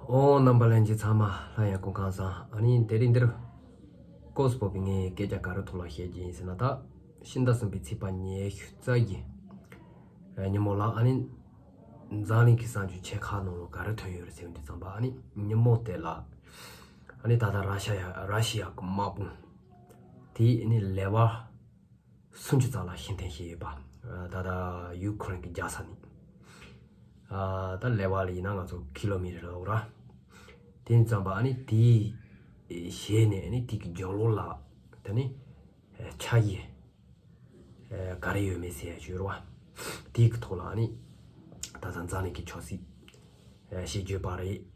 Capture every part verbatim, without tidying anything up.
ཨོ། རྣམ་པ་ལྷན་རྒྱས་ཚང་མ་ལྷ་ཡག་གོང་ཁང་བཟང་། ཨ་ནི་དེ་རིང་འདིར་ཀོས་པོ་པི་ངའི་སྐད་ཆ་ག་རེ་ཐོག་ལ་བཤད་ཀྱི་ཡིན་ཟེར་ན། ད་ཕྱི་ཟླ་གསུམ་པའི་ཚེས་པ་ཉི་ཤུ་རྩ་བཞི། ཉིན་མོ་ལ་ཨ་ནི་འཛམ་གླིང་གི་གསར་འགྱུར་ཆེ་ཁག་ནང་ལ་ག་རེ་ཐོན་ཡོད་རེད་ཟེར་དུས་ཙམ་པ། ཨ་ནི་ཉིན་མོ་དེ་ལ་ཨ་ནི་ད་ལྟ་ར་ཤ་ཡ་ར་ཤི་ཡ་གི་དམག་དཔུང་དེ་ཨ་ནི་ལེ་བར་སུམ་ཅུ་ཙམ་ལ་ཕྱིར་འཐེན་བྱས་ཡོད་པ། ད་ལྟ་ཡུ་ཁུ་རེན་གྱི་རྒྱལ་ས་ནས། ད་ལེ་བ་ལ་ཡིན་ན་ང་ཚོ་ཀི་ལོ་མི་ཊར་ལ་འོ་ར། དེ་ཙམ་པ་ཨ་ནི་དེའི་ཞལ་ནས་ཨ་ནི་དེ་གི་རྒྱབ་ལོགས་ལ་དེ་ནི་ཆ་ཡི་ག་རེ་ཡོད་མེད་ཟེར་ཡ་ཞུ་རོགས། དེ་གི་ཐོག་ལ་ཨ་ནི་ད་ལྟ་འཛམ་གླིང་གི་ཆབ་སྲིད་ཞེས་བརྗོད་པ་རེད།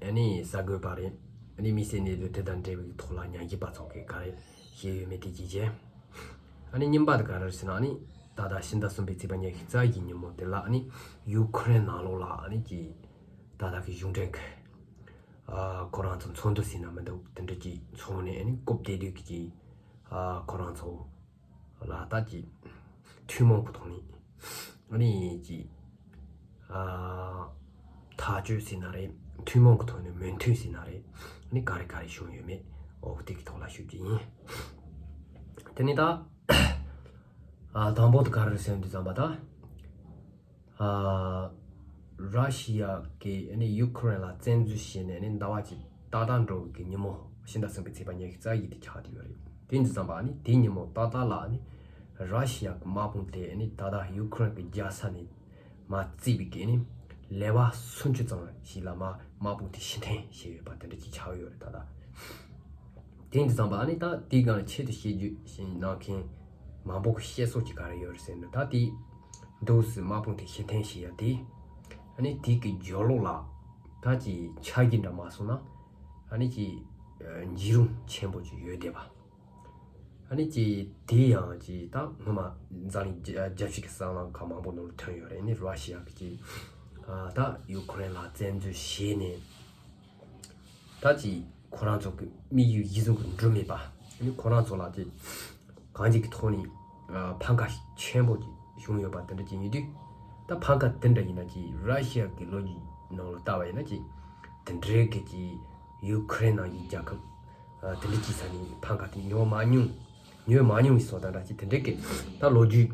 ཨ་ནི་གསར་འགོད་པ་རེད། ཨ་ནི་དམིགས་བསལ་གནད་དོན་དེ་དང་འབྲེལ་བའི་ཐོག་ལ་ཉམས་ཞིབ་པ་ཚོ་གིས་ག་རེ་བཤད་ཡོད་མེད་དེ་གཅིག་བྱས། ཨ་ནི་གཉིས་པ་དེ་ག་རེ་རེད་ཟེར་ན། ཨ་ནི་ད་ལྟ་ཕྱི་ཟླ་གསུམ་པའི་ཚེས་པ་ཉི་ཤུ་རྩ་བཞིའི་ཉིན་མོ་དེ་ལ་ཨ་ནི་ཡུ་ཁུ་རེན་ནང་ལོགས་ལ་ཨ་ནི་ཀྱི་ད་ལྟ་གི་གཞུང་འབྲེལ་གི་ཁོ་རང་ཚོ་ཚོགས་འདུ་ཟེར་ན་མི་འདུག་དེ་འདྲ་ཅིག་ཚོགས་ནས། ཨ་ནི་རྐུབ་སྟེགས་དུས་ཀྱི་ཁོ་རང་ཚོ་ལ་ད་ཀྱི་ཐུན་མོང་གི་ཐོག་ནས་ཨ་ནི་ཀྱི་ཐག་གཅོད་ཟེར་ན་རེད། ཐུན་མོང་གི་ཐོག་ནས་མོས་མཐུན་ཟེར་ན་རེད། ཨ་ནི་ག་རེ་ག་རེ་བྱུང་ཡོད་མེད། འོ་དེ་གི་ཐོག་ལ་ཞུ་རྒྱུ་ཡིན། དེ་ནས་ད་དང་པོ་དེ་ག་རེ་ཟེར་དུས་ཙམ་པ། ད་ར་ཤི་ཡ་གིས་ཨ་ནི་ཡུ་ཁུ་རེན་ལ་བཙན་འཛུལ་བྱས་ནས་ཨ་ནི་ཟླ་བ་གཅིག་ཏག་ཏག་འགྲོ་གི་ཉིན་མོ། ཕྱི་ཟླ་གསུམ་པའི་ཚེས་པ་ཉི་ཤུ་རྩ་བཞི་དེ་ཆགས་བསྡད་ཡོད་རེད། དེ་ཡིན་དུས་ཙམ་པ་ཨ་ནི་དེའི་ཉིན་མོ་ཏག་ཏག་ལ་ཨ་ནི་ར་ཤི་ཡ་གི་དམག་དཔུང་དེ་ཨ་ནི་ད་ལྟ་ཡུ་ཁུ་རེན་གྱི་རྒྱལ་ས་ནས་མར་བརྩིས་པའི་གི་ཨ་ནི་ལེ་བར་སུམ་ཅུ་ཙམ་ཞིག་ལ་མར་དམག་དཔུང་དེ་ཕྱིར་འཐེན་བྱས་ཡོད་པ་དེ་འདྲ་ཅིག་ཆགས་ཡོད་རེད། ད་ལྟ་དེ་ཡིན་དུས་ཙམ་པ་ཨ་ནི་ད་དེའི་སྒང་ལ་ཆེད་དུ་བཤད་རྒྱུ་ཞིག་གནང་མཁན་མང་པོ་གི་བཤད་སྲོལ་གྱི་ག་རེ་ཡོད་རེད་ཟེར་ན། ད་དེ་འདུག་སེ་དམག་དཔུང་དེ་ཕྱིར་འཐེན་བྱས་ཡ་དེ། ཨ་ནི་དེ་གི་རྒྱབ་ལོགས་ལ་ད་ཀྱི་ཆ་རྐྱེན་འདྲ་མ་སོང་ན་ཨ་ནི་ཀྱི་འཇིགས་རུང་ཆེན་པོ་ཅིག་ཡོད་བསྡད་པ། ཨ་ནི་ཀྱི་དེ་ཡང་ཀྱི་ད་སྔོན་མ་འཛམ་གླིང་རྒྱལ་སྤྱི་གི་གསར་ལམ་ཁག་མང་པོ་ནང་ལ་ཐོན་ཡོད་རེད། ཨ་ནི་ར་ཤི་ཡ་གི་ཀྱི་ད་ཡུ་ཁུ་རེན་ལ་བཙན་འཛུལ་བྱས་ནས། ད་ཅི་ཁོ་རང་ཚོ་གི་དམིགས་ཡུལ་གཞི་བཟུང་གི་འགྲུབ་མེད་པ། ཨ་ནི་ཁོ་རང་ཚོ་ལ་ཅི་གང་ཅིག་གི་ཐོག་ནས་ཨ་ཕམ་ཁ་ཆེན་པོ་ཅིག་བྱུང་ཡོད་པ་དེ་འདྲ་ཅིག་ཡིན་དུས། ད་ཕམ་ཁ་དེ་འདྲ་ཡིན་ན་ཅི་ར་ཤི་ཡ་གི་ལོ་རྒྱུས་ནང་ལ་ལྟ་བ་ཡིན་ན་ཅི་དེ་འདྲའི་གི་ཅི་ཡུ་ཁུ་རེན་ནང་གི་རྒྱལ་ཁབ་ཨ་དེ་འདྲ་ཅིག་ས་ནས་ཕམ་ཁ་དེ་ཉོ་མ་མྱོང་། ཉོ་མ་མྱོང་བའི་བཟོ་ལྟ་འདྲ་ཅིག་དེ་འདྲའི་གི་ད་ལོ་རྒྱུས་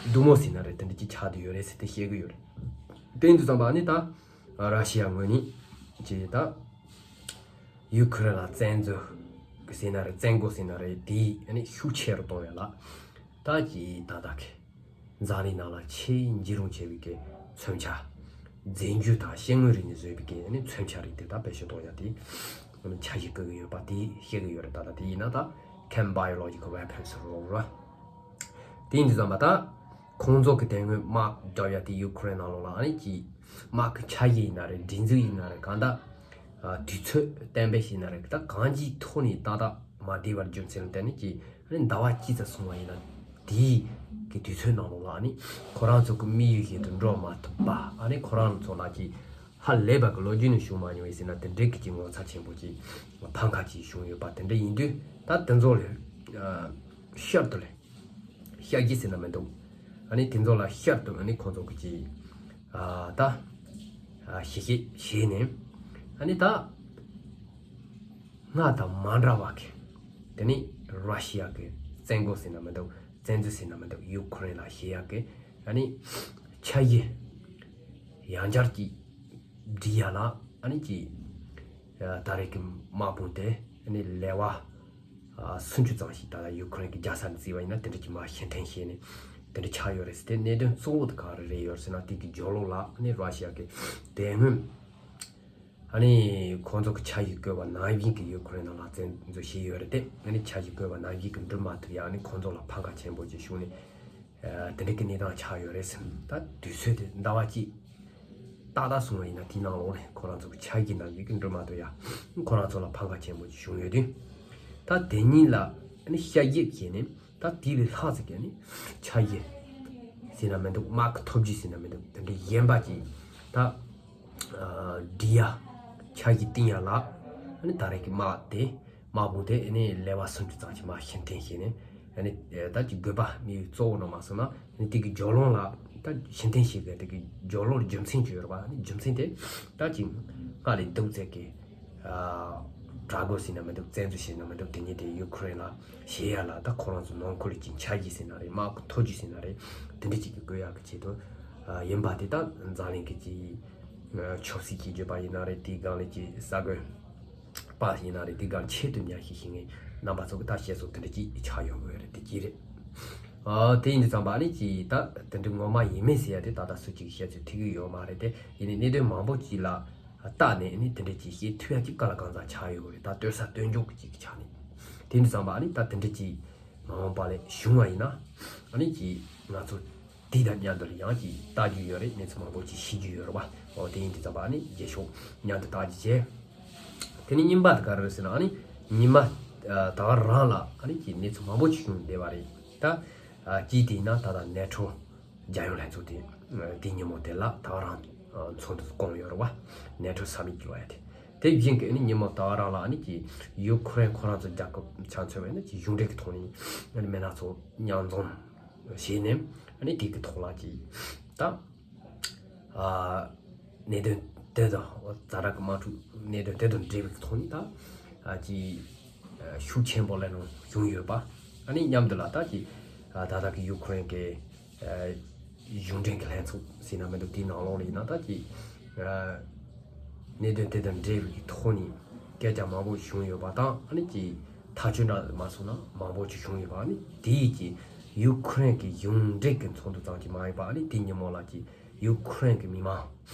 སྡུག་མོ་ཟེར་ན་རེད། དེ་འདྲ་ཅིག་ཆགས་བསྡད་ཡོད་རེད་ཟེར་ཏེ་བཤད་གི་ཡོད་རེད། དེ་ཡིན་དུས་ཙམ་པ་ཨ་ནི་ད། ར་ཤི་ཡ་ངོས་ནས་ཅེས་ད་ཡུ་ཁུ་རེན་ལ་བཙན་འཛུལ་ཟེར་ན་རེད། བཙན་རྒོལ་ཟེར་ན་རེད། དེ་ཨ་ནི་ཤུགས་ཆེ་རུ་གཏོང་ཡ་ལ་ད་ཀྱི་ད་ད་གི་འཛམ་གླིང་ནང་ལ་ཆེས་འཇིགས་རུང་ཆེ་བའི་གི་མཚོན་ཆ། རྫས་འགྱུར་དང་ཤེལ་དངོས་རིགས་ནས་བཟོས་པའི་གི་ཨ་ནི་མཚོན་ཆ་རིགས་དེ་ད་བེད་སྤྱོད་གཏོང་ཡ་དེ་ཨ་ནི་འཆར་གཞི་བཀོད་གི་ཡོད་པ་དེ་བཤད་གི་ཡོད་རེད། ད་ད་དེ་ཡིན་ན་ད་ཁེམ་བྷ་ཡོ་ལོ་ཇི་ཀལ་ཝེ་པོན་ཟེར་རོ་ར། དེ་ཡིན་དུས་ཙམ་པ་ད། ཁོང་ཚོ་གི་དེ་སྔོན་དམག་རྒྱག་ཡ་དེ་ཡུ་ཁུ་རེན་ནང་ལོགས་ལ་ཨ་ནི་ཀྱི་དམག་གི་འཆར་གཞི་ཡིན་ན་རེད། སྒྲིག་འཛུགས་ཡིན་ན་རེད། གང་ལྟར་ཨ་དུས་ཚོད་གཏན་འབེབས་ཡིན་ན་རེད། ད་གང་ཅིའི་ཐོག་ནས་ཏག་ཏག་མ་བསྡད་པར་རྒྱུ་མཚན་ལ་བརྟེན་ནས་ཀྱི་ཨ་ནི་ཟླ་བ་གཅིག་ཙམ་སོང་བ་ཡིན་ན། དེའི་གི་དུས་ཚོད་ནང་ལོགས་ལ་ཨ་ནི་ཁོ་རང་ཚོ་གི་དམིགས་ཡུལ་བཞིན་དུ་འགྲོ་མ་ཐུབ་པ། ཨ་ནི་ཁོ་རང་ཚོ་ལ་ཀྱི་ཧ་ལས་པ་གི་ལོ་རྒྱུས་ནས་བྱུང་མ་མྱོང་བའི་ཟེར་ན་དེ་འདྲའི་གི་ཀྱི་ངོ་མཚར་ཆེན་པོ་ཀྱི་ཕམ་ཁ་ཅིག་བྱུང་ཡོད་པ་དེ་འདྲ་ཡིན་དུས། ད་དེ་ཚོ་ལ་ཨ་ཤར་དུ་ལས། ཤར་རྒྱུ་ཟེར་ན་མི་འདུག་ཨ་ནི་དེ་ཚོ་ལ་ཤར་དུ་ཨ་ནི་ཁོང་ཚོ་གི་ཅི་ཨ་ད་ཨ་ཞི་བྱེད་བྱས་ནས། ཨ་ནི་ད་སྔར་དང་མ་འདྲ་བ་གི་དེ་ནི་ར་ཤི་ཡ་གི་བཙན་རྒོལ་ཟེར་ན་མི་འདུག་བཙན་འཛུལ་ཟེར་ན་མི་འདུག་ཡུ་ཁུ་རེན་ལ་བྱེད་ཡ་གི་ཨ་ནི་འཆར་གཞི་ཡང་བསྐྱར་གྱི་སྒྲིག་ཡ་ལ་ཨ་ནི་ཅི་ཨ་ད་རེས་ཀྱི་དམག་དཔུང་དེ་ཨ་ནི་ལེ་བ་ཨ་སུམ་ཅུ་ཙམ་ཞིག་ད་ལྟ་ཡུ་ཁུ་རེན་གྱི་རྒྱལ་ས་ནས་བརྩིས་པ་ཡིན་ན་དེ་འདྲ་ཅིག་མར་ཕྱིར་འཐེན་བྱས་ནས་དེ་འདྲ་ཆགས་ཡོད་རེད་ཟེར་ཏེ། གནད་དོན་གཙོ་བོ་དེ་ག་རེ་རེད་ཡོད་ཟེར་ན། དེ་གི་རྒྱབ་ལོགས་ལ་ཨ་ནི་ར་ཤི་ཡ་གི་དེ་སྔོན་ཨ་ནི་ཁོང་ཚོ་གི་འཆར་གཞི་བཀོད་པ་ནང་བཞིན་གྱི་ཡུ་ཁུ་རེན་ནང་ལ་བཙན་འཛུལ་བྱས་ཡོད་རེད་དེ། ཨ་ནི་འཆར་གཞི་བཀོད་པ་ནང་བཞིན་གྱི་འགྲུབ་མ་ཐུབ་ཡ། ཨ་ནི་ཁོང་ཚོ་ལ་ཕམ་ཁ་ཆེན་པོ་ཅིག་བྱུང་ནས། ཨ་དེ་འདྲ་གི་གནས་སྟངས་ཆགས་ཡོད་རེད་ཟེར། ད་དུས་ཚོད་དེ་ཟླ་བ་གཅིག་ཏག་ཏག་སོང་བ་ཡིན་ན་དེའི་ནང་ལོགས་ནས་ཁོ་རང་ཚོ་གི་འཆར་གཞི་ནང་བཞིན་གྱི་འགྲུབ་མ་ཐུབ་ཡ། ཁོ་རང་ཚོ་ལ་ཕམ་ཁ་ཆེན་པོ་ཅིག་བྱུང་ཡོད་དུས། ད་དེ་གཉིས་ལ་ཨ་ནི་ཤར་རྒྱུ་བྱས་ནས། ད་དེ་ལས་ལྷག་ཙམ་གྱི་ཨ་ནི་འཆར་གཞི་ཟེར་ན་མི་འདུག་དམག་གི་ཐོབ་རྒྱུ་ཟེར་ན་མི་འདུག་དེ་འདྲའི་གཞན་པ་ཅིག་ད་ཨ་སྒྲིག་ཡ་འཆར་གཞི་བཏིང་ཡ་ལ་ཨ་ནི་ད་རེས་ཀྱི་དམག་དེ་དམག་དཔུང་དེ་ཨ་ནི་ལེ་བ་སུམ་ཅུ་ཙམ་ཞིག་མར་ཕྱིར་འཐེན་བྱས་ནས། ཨ་ནི་ད་ཅིག་དགོས་པ་དམིགས་ཡུལ་གཙོ་བོ་ནང་མ་སོང་ན། ཨ་ནི་དེ་གི་རྒྱབ་ལོགས་ལ་ད་ཕྱིར་འཐེན་བྱེད་དགོས་དེ་གི་རྒྱབ་ལོགས་རྒྱུ་མཚན་ཅིག་ཡོད་རེད་པ། ཨ་ནི་རྒྱུ་མཚན་དེ་ད་ཅིག་ སྔར་ལས་སྡུག་ཙམ་གྱི་ཨ་དྲག་རྒོལ་ཟེར་ན་མི་འདུག། བཙན་འཛུལ་ཟེར་ན་མི་འདུག། དེ་ཉིད་དེ་ཡུ་ཁུ་རེན་ལ་བྱེད་ཡ་ལ། ད་ཁོ་རང་ཚོ་ནང་ཁུལ་གྱི་ཆ་རྒྱུས་ཟེར་ན་རེད། དམག་གི་མཐོ་རྒྱུགས་ཟེར་ན་རེད། དེ་འདྲ་ཅིག་གི་དགོས་ཡག་གི་ཆེད་དུ་ཨ་ཡིན་པ་དེ། ད་འཛམ་གླིང་གི་ཅིག་ཨ་ཆབ་སྲིད་ཀྱི་བརྗོད་པ་ཡིན་ན་རེད། དེའི་སྒང་ལ་ཅིག་ས་གོ་པ་ཡིན་ན་རེད། དེའི་སྒང་ཆེད་དུ་ཉར་ཤེས་ཤིག་ངས་རྣམ་པ་ཚོ་གི་ད་བཤད་སྲོལ་དེ་འདྲ་ཅིག་ཆགས་ཡོང་གི་ཡོད་རེད། དེ་ཅི་རེད། ཨ་དེ་ཡིན་དུས་ཙམ་པ་ཨ་ནི་ཅིག་ད་དེ་འདྲ་ངོ་མ་ཡིན་མིན་ཟེར་ཡ་དེ་ད་ལྟ་སུ་གཅིག་བཤད་ཚོད་ཐིག་གི་ཡོད་མ་རེད་དེ། ཡིན་ནའི་གནད་དོན་མང་པོ་ཅིག་ལ་བལྟས་ནས་ཨ་ནི་དེ་འདྲ་ཅིག་བཤད་ཐུབ་ཡ་ཅིག་ག་ལ་གང་ཟག་ཆགས་ཡོད་རེད། ད་ལྟོས་ས་ལྟོས་འཇོག་གི་ཅིག་ཆགས་ནས། དེ་ཡིན་དུས་ཙམ་པ་ཨ་ནི་ད་དེ་འདྲ་ཅིག་མ་འོངས་པ་ལ་བྱུང་བ་ཡིན་ན་ཨ་ནི་ཅིག་ང་ཚོ་དེ་དང་མཉམ་དུ་ལ་ཡང་ཅིག་ལྟ་རྒྱུ་ཡོད་རེད། གནས་ཚུལ་མང་པོ་ཅིག་ཤེས་རྒྱུ་ཡོད་རེད་པ། འོ་དེ་ཡིན་དུས་ཙམ་པ་ཨ་ནི་རྗེས་ཕྱོགས་མཉམ་དུ་ལྟ་རྒྱུ་བྱས། དེ་ནས་གཉིས་པ་དེ་ག་རེ་རེད་ཟེར་ན། ཨ་ནི་ཉི་མ་ཨ་ད་ག་རང་ལ་ཨ་ནི་ཀྱི་གནས་ཚུལ་མང་པོ་ཅིག་བྱུང་བསྡད་པ་རེད། ད་ཨ་གཅིག་དེ་ཡིན་ན་ད་ལྟ་ནེ་ཊོ་རྒྱལ་ཡོངས་ལྷན་ཚོགས་དེ་ཨ་དེ་ཉིན་མོ་དེ་ལ་ད་ག་རང་ཨ་ཚོགས་འདུ་བསྐོངས་ཡོད་རེད་པ། ནེ་ཊོ་སམ་མིཊ་ལབ་ཡ་དེ། དེ་བཞིན་གྱི་ཨ་ནི་ཉིན་མོ་ད་ག་རང་ལ་ཨ་ནི་ཀྱི་ཡུ་ཁུ་རེན་ཁོ་རང་ཚོ་རྒྱལ་ཁབ་ཆ་མཚོན་པ་ཡིན་ན་ཀྱི་གཞུང་འབྲེལ་གྱི་ཐོག་ནས་ཨ་ནི་མི་སྣ་ཚོ་མཉམ་འཛོམས་བྱས་ནས་ཨ་ནི་དེ་གི་ཐོག་ལ་ཀྱི་ད། ཨ་གནད་དོན་དེ་དང་ཛ་དྲག་གི་དམག་འཁྲུག་གནད་དོན་དེ་དང་འབྲེལ་བའི་ཐོག་ནས་ད་ཨ་ཅིག་ཨ་ཤུགས་ཆེན་པོ་ལ་ནང་བྱུང་ཡོད་པ། ཨ་ནི་མཉམ་དུ་ལ་ད་ཅིག་ཨ་ད་ལྟ་གི་ཡུ་ཁུ་རེན་གྱི་ཨ་གཞུང་འབྲེལ་གྱི་ལྷན་ཚོགས་ཟེར་ན་མི་འདུག། དེའི་ནང་ལོགས་ལ་ཡིན་ན་ད་ཅིག་ཨ་གནད་དོན་དེ་དང་འབྲེལ་བའི་ཐོག་ནས་སྐད་ཆ་མང་པོ་བྱུང་ཡོད་པ་དང་། ཨ་ནི་ཅིག་ཐག་གཅོད་འདྲ་མ་སོང་ན་མང་པོ་ཅིག་བྱུང་ཡོད་པ། ཨ་ནི་དེ་ཡིས་ཀྱི་ཡུ་ཁུ་རེན་གྱི་གཞུང་འབྲེལ་གྱི་ཚོགས་འདུ་ཙམ་གྱིས་མ་ཡིན་པ། ཨ་ནི་དེ་ཉིན་མོ་ལ་ཀྱི་ཡུ་ཁུ་རེན་གྱི་མི་མང་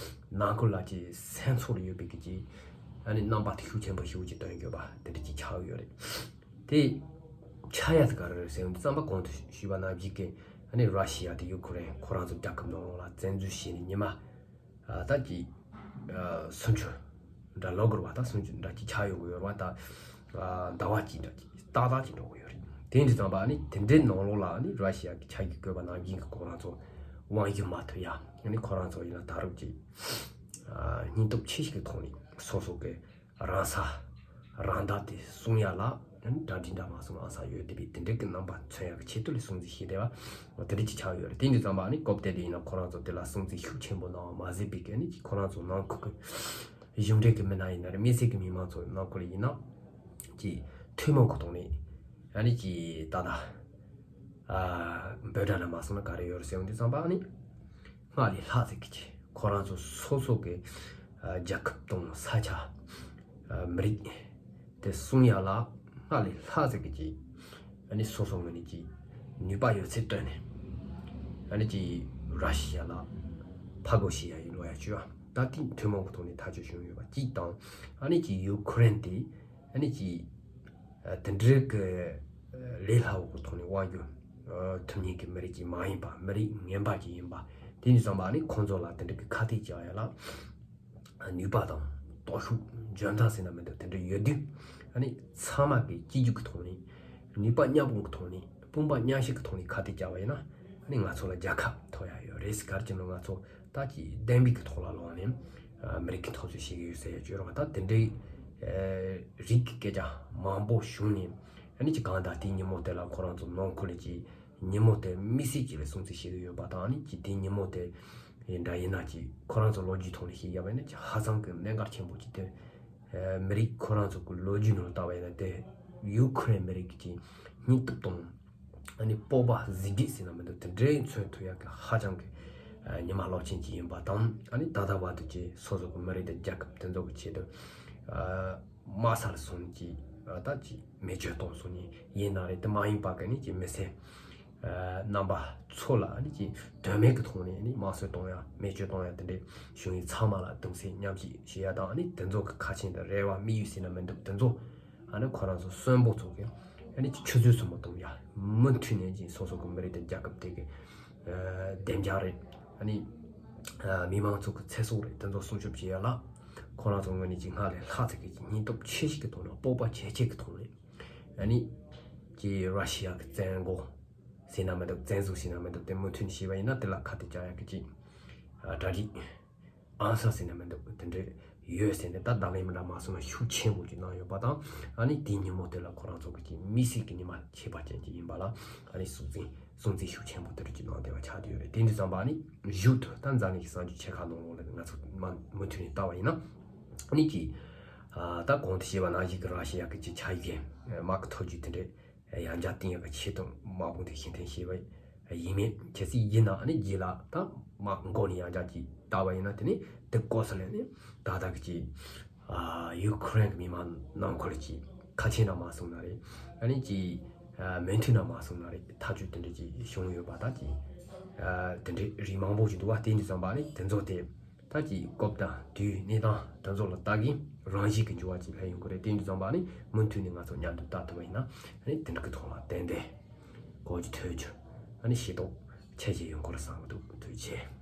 ནང་ཁུལ་ལ་ཀྱི་སེམས་ཚོར་ཡོད་པའི་གི་ཀྱི་ཨ་ནི་རྣམ་པ་དེ་ཤུགས་ཆེན་པོ་ཞེ་པོ་ཅིག་སྟོན་ཡོད་པ་དེ་འདྲ་ཅིག་ཆགས་ཡོད་རེད། དེ་ཆགས་ཡ་དེ་ག་རེ་རེད་ཟེར་ཡོང་དུས་ཙམ་པ། གོང་དུ་ཞུས་པ་ནང་བཞིན་གྱི་ཨ་ནི་ར་ཤི་ཡ་དེ་ཡུ་ཁུ་རེན་ཁོ་རང་ཚོ་རྒྱལ་ཁབ་ནང་ལོགས་ལ་བཙན་འཛུལ་བྱས་ནས་ཉི་མ་ཨ་ད་ཀྱི་ཨ་སུམ་ཅུ་འདྲ་ལོ་གོར་བ་ད་སུམ་ཅུ་འདྲ་ཅིག་ཆགས་ཡོང་གི་ཡོད་རེད་བ། ད་ཨ་ཟླ་བ་གཅིག་འདྲ་ཅིག་ཏག་ཏག་ཅིག་འགྲོ་གི་ཡོད་རེད། དེ་འདྲ་ཙམ་པ་ཨ་ནི་དེ་འདྲའི་ནང་ལོགས་ལ་ཨ་ནི་ར་ཤི་ཡ་གི་ཆ་རྒྱུས་བཀོད་པ་ནང་བཞིན་གྱི་ཁོ་རང་ཚོ་དབང་སྒྱུར་མ་ཐུབ་ཡ། ཨ་ནི་ཁོ་རང་ཚོ་ཡིན་ན་ད་རུང་ཅིག་ཨ་སྙིང་སྟོབས་ཆེ་ཞིག་གི་ཐོག་ནས་སོ་སོ་གི་རང་ས་རང་བདག་དེ་སྲུང་ཡ་ལ་ཨ་ནི་གྲ་སྒྲིག་འདྲ་མ་སོང་ཨ་ས་ཡོད་དེ་བས་དེ་འདྲའི་གི་རྣམ་པ་མཚོན་ཡག་གི་ཆེད་དུ་ལས་སྲུང་བརྩི་བྱས་བསྡད་པ་དེ་འདྲ་ཅིག་ཆགས་ཡོད་རེད། དེ་འདྲ་ཙམ་པ་ཨ་ནི་སྐབས་དེ་དུས་ཡིན་ན་ཁོ་རང་ཚོ་དེ་ལ་སྲུང་བརྩི་ཤུགས་ཆེན་པོ་གནང་བ་མ་ཟད་པའི་གི་ཨ་ནི་ཁོ་རང་ཚོ་ནང་ཁུལ་གི་གཞུང་འབྲེལ་གི་མི་སྣ་ཡིན་ན་རེད། དམིགས་བསལ་གི་མི་མང་ཚོ་ནང་ཁུལ་ཡིན་ན་ཅིག་ཐུན་མོང་གི་ཐོག་ནས་ཨ་ནི་ཅིག་ད་ལྟ་ཨ་འབོད་སྒྲ་འདྲ་མ་སོང་ན་ག་རེ་ཡོད་རེད་ཟེར་ཡོང་དུས་ཙམ་པ་ཨ་ནི། སྔར་ལས་ལྷག་ཙམ་གྱི་ཁོ་རང་ཚོ་སོ་སོ་གི་ཨ་རྒྱལ་ཁབ་དང་ས་ཆ་ཨ་མི་རིགས་དེ་སྲུང་ཡ་ལ་སྔར་ལས་ལྷག་ཙམ་གྱི་ཨ་ནི་སོ་སོ་ངོས་ནས་ཀྱི་ནུས་པ་ཡོད་ཚད་བཏོན་ནས་ཨ་ནི་ཀྱི་ར་ཤི་ཡ་ལ་ཕར་རྒོལ་བྱེད་ཡ་ཡིན་ལོ་ཡ་བཅུ་བ་ད་ཐེངས་ཐུན་མོང་གི་ཐོག་ནས་ཐག་གཅོད་བྱུང་ཡོད་པ་གཅིག་དང་། ཨ་ནི་ཀྱི་ཡུ་ཁུ་རེན་དེ་ཨ་ནི་ཀྱི་དེ་འདྲའི་གི་ལས་སླ་བོ་གི་ཐོག་ནས་དབང་སྒྱུར་ཐུབ་མཁན་གྱི་མི་རིགས་ཅིག་མ་ཡིན་པ། མི་རིགས་ངན་པ་ཅིག་ཡིན་པ། དེ་ནས་བསམ་པ་ཨ་ནི་ཁོང་ཚོ་ལ་དེ་འདྲའི་གི་ཁ་གཏད་བཅག་ཡ་ལ་ནུས་པ་དང་སྟོབས་ཤུགས་འཇོན་ཐང་ཟེར་ན་མི་འདུག། དེ་འདྲ་ཡོད་དུས་ཨ་ནི་ཚང་མ་གི་གཅིག་གྱུར་གྱི་ཐོག་ནས་ནུས་པ་མཉམ་སྤུངས་ཀྱི་ཐོག་ནས་དཔུང་པ་མཉམ་གཤིབ་ཀྱི་ཐོག་ནས་ཁ་གཏད་བཅག་པ་ཡིན་ན་ཨ་ནི་ང་ཚོ་ལ་རྒྱལ་ཁ་ཐོབ་ཡ་ཡོད་རེད། ག་རེ་བྱས་ན་ང་ཚོ་ད་ཀྱི་བདེན་པའི་གི་ཐོག་ལ་ལངས་ནས་ཨ་མི་རིགས་ཀྱི་འཐབ་རྩོད་བྱེད་ཀྱི་ཡོད་ཟེར་ཡ་བཅོས་རོགས། ད་དེ་འདྲའི་ཨ་རིགས་ཀྱི་སྐད་ཆ་མང་པོ་བྱུང་ནས་ཨ་ནི་ཅིག་གང་ལྟར་དེའི་ཉིན་མོ་དེ་ལ་ཁོ་རང་ཚོ་ནང་ཁུལ་གྱི་ཉིན་མོ་དེ་དམིགས་བསལ་གྱི་ལ་སྲུང་བརྩི་བྱེད་ཀྱི་ཡོད་པ་དང་། ཨ་ནི་ཅིག་དེའི་ཉིན་མོ་དེ་འདྲ་ཡིན་ན་ཅིག་ཁོ་རང་ཚོ་ལོ་རྒྱུས་ཐོག་ནས་བཤད་ཡ་བས་ན་ཅིག་ཧ་ཅང་གི་གནད་འགག་ཆེན་པོ་ཅིག་དེ་ཨ་མི་རིགས་ཁོ་རང་ཚོ་གི་ལོ་རྒྱུས་ནང་ལ་བལྟ་བ་ཡིན་ན་དེ་ཡུ་ཁུ་རེན་མི་རིགས་ཀྱི་སྙིང་སྟོབས་དང་། ཨ་ནི་སྤོབས་པ་གཟི་བརྗིད་ཟེར་ན་མི་འདུག། དེ་འདྲའི་མཚོན་ཐུབ་ཡག་གི་ཧ་ཅང་གི་ཨ་ཉི་མ་རླབས་ཆེན་ཅིག་ཡིན་པ་དང་། ཨ་ནི་ད་ལྟ་བར་དུ་ཀྱི་སོ་སོ་གི་མི་རིགས་དང་རྒྱལ་ཁབ་དེ་ཚོ་གི་ཆེད་དུ་ཨ་དམག་སར་སོང་ནས་ཀྱི་ཨ་ད་ཀྱི་མེ་མཆོད་གཏོང་སོང་ནས་ཡིན་ན་རེད། དེ་མ་ཡིན་པ་གི་ནི་ཀྱི་མི་སེར་ཨ་རྣམ་པ་ཚོ་ལ་ཨ་ནི་ཀྱི་དོན་མེད་ཀྱི་ཐོག་ནས་ཨ་ནི་དམར་གསོད་གཏོང་ཡ་མེ་མཆོད་གཏོང་ཡ་དེ་འདྲའི་བྱུང་ཡིན་ཚང་མ་ལ་གདུང་སེམས་མཉམ་སྐྱེད་བྱེད་ཡ་དང་། ཨ་ནི་དེ་ཚོ་གི་ཁ་ཆེམས་དང་རེ་བ་དམིགས་ཡུལ་ཟེར་ན་མི་འདུག། དེ་ཚོ་ཨ་ནི་ཁོ་རང་ཚོ་གསོན་པོ་ཚོ་གི་ཨ་ནི་ཆུ་ཚོད་སུ་མ་གཏོང་ཡ། མུ་མཐུད་ནས་ཀྱི་སོ་སོ་གི་མི་རིགས་དང་རྒྱལ་ཁབ་དེ་གི་ཨ་བདེ་འཇགས་རེད། ཨ་ནི་ཨ་མི་མང་ཚོ་གི་ཚེ་སྲོག་རེད། དེ་ཚོ་སྲུང་སྐྱོབ་བྱེད་ཡ་ལ་ཁོ་རང་ཚོ་ངོས་ནས་ཀྱི་སྔར་ལས་ལྷག་ཙམ་གི་ཀྱི་སྙིང་སྟོབས་ཆེ་ཞིག་གི་ཐོག་ནས་སྤོབས་པ་ཇེ་ཆེ་གི་ཐོག་ནས་ཨ་ནི་ཀྱི་ར་ཤི་ཡ་གི་བཙན་རྒོལ་ཟེར་ན་མི་འདུག། བཙན་འཛུལ་ཟེར་ན་མི་འདུག། དེ་མུ་མཐུད་ནས་བྱས་པ་ཡིན་ན་དེ་ལ་ཁ་གཏད་བཅག་ཡ་གི་ཀྱི་ཨ་གྲ་སྒྲིག་ཨང་གསར་ཟེར་ན་མི་འདུག། དེ་འདྲ་ཡོད་ཟེར་ནས་ད་བརྡ་ལན་མི་འདྲ་མ་སོང་ན་ཤུགས་ཆེན་པོ་ཅིག་གནང་ཡོད་པ་དང་། ཨ་ནི་དེའི་ཉིན་མོ་དེ་ལ་ཁོ་རང་ཚོ་གི་ཅིག་དམིགས་བསལ་གྱི་ཉི་མ་ཁྱད་པར་ཅན་ཅིག་ཡིན་པ་ལ་ཨ་ནི་སྲུང་བརྩི་སྲུང་བརྩི་ཤུགས་ཆེན་པོ་དེ་རུ་ཅིག་གནང་བསྡད་པ་ཆགས་བསྡད་ཡོད་རེད། དེ་འདྲ་ཙམ་པ་ཨ་ནི་གཞུག་ཏུ་ད་འཛམ་གླིང་གི་གསར་འགྱུར་ཆེ་ཁག་ནང་ལོགས་ལ་ང་ཚོ་མ་མུ་མཐུད་ནས་བལྟ་བ་ཡིན་ན། ནི་ཀྱི་ད་གོང་དུ་བཤད་པ་ནང་བཞིན་གྱི་ར་ཤི་ཡ་གི་ཀྱི་ཆ་རྐྱེན་དམག་གི་ཐོབ་རྒྱུ་དེ་འདྲའི་ཡང་བསྐྱར་བསྟན་ཡག་གི་ཆེད་དུ་དམག་དཔུང་དེ་ཕྱིར་འཐེན་བྱས་པ་ཡིན་མིན། གལ་སྲིད་ཡིན་ན་ནི་རྗེས་ལ་ད་དམག་མགོ་ནས་ཡང་བསྐྱར་ཅིག་བཏང་བ་ཡིན་ན། དེ་ནི་དེ་སྐོར་ས་ལས་ནི་ད་ལྟ་གི་ཅིག་ཡུ་ཁུ་རེན་གི་མི་མང་ནང་ཁུལ་གྱི་ཁ་ཆེ་ན་མ་སོང་ན་རེད། ཨ་ནི་ཅིག་མོས་མཐུན་ན་མ་སོང་ན་རེད། ཐག་གཅོད་དེ་འདྲ་ཅིག་བྱུང་ཡོད་པ། ད་ཅིག་དེ་འདྲའི་རིགས་མང་པོ་ཅིག་འདུག་པ། དེ་འདྲ་ཙམ་པ་ནི་དེ་ཚོ་དེ་ད་ཅིག་སྐབས་དང་དུས་གནས་སྟངས་དེ་ཚོ་ལ་ལྟ་གིན་རང་བཞིན་གྱི་འགྱུར་བ་ཅིག་སླེབས་ཡོང་གི་རེད། དེ་འདྲ་ཙམ་པ་ནི་མུ་མཐུད་ནས་ང་ཚོ་མཉམ་དུ་ལྟ་ཐུབ་པ་ཡིན་ན། ཨ་ནི་དེ་འདྲ་གི་ཐོག་ལ་ཏན་ཏན་གོ་རྒྱུ་ཐོས་རྒྱུ། ཨ་ནི་ཤེས་རྟོགས་ཆེ་ཆེ་ཡོང་གི་རེད་བསམ་གི་འདུག། ཐུགས་རྗེ་ཆེ།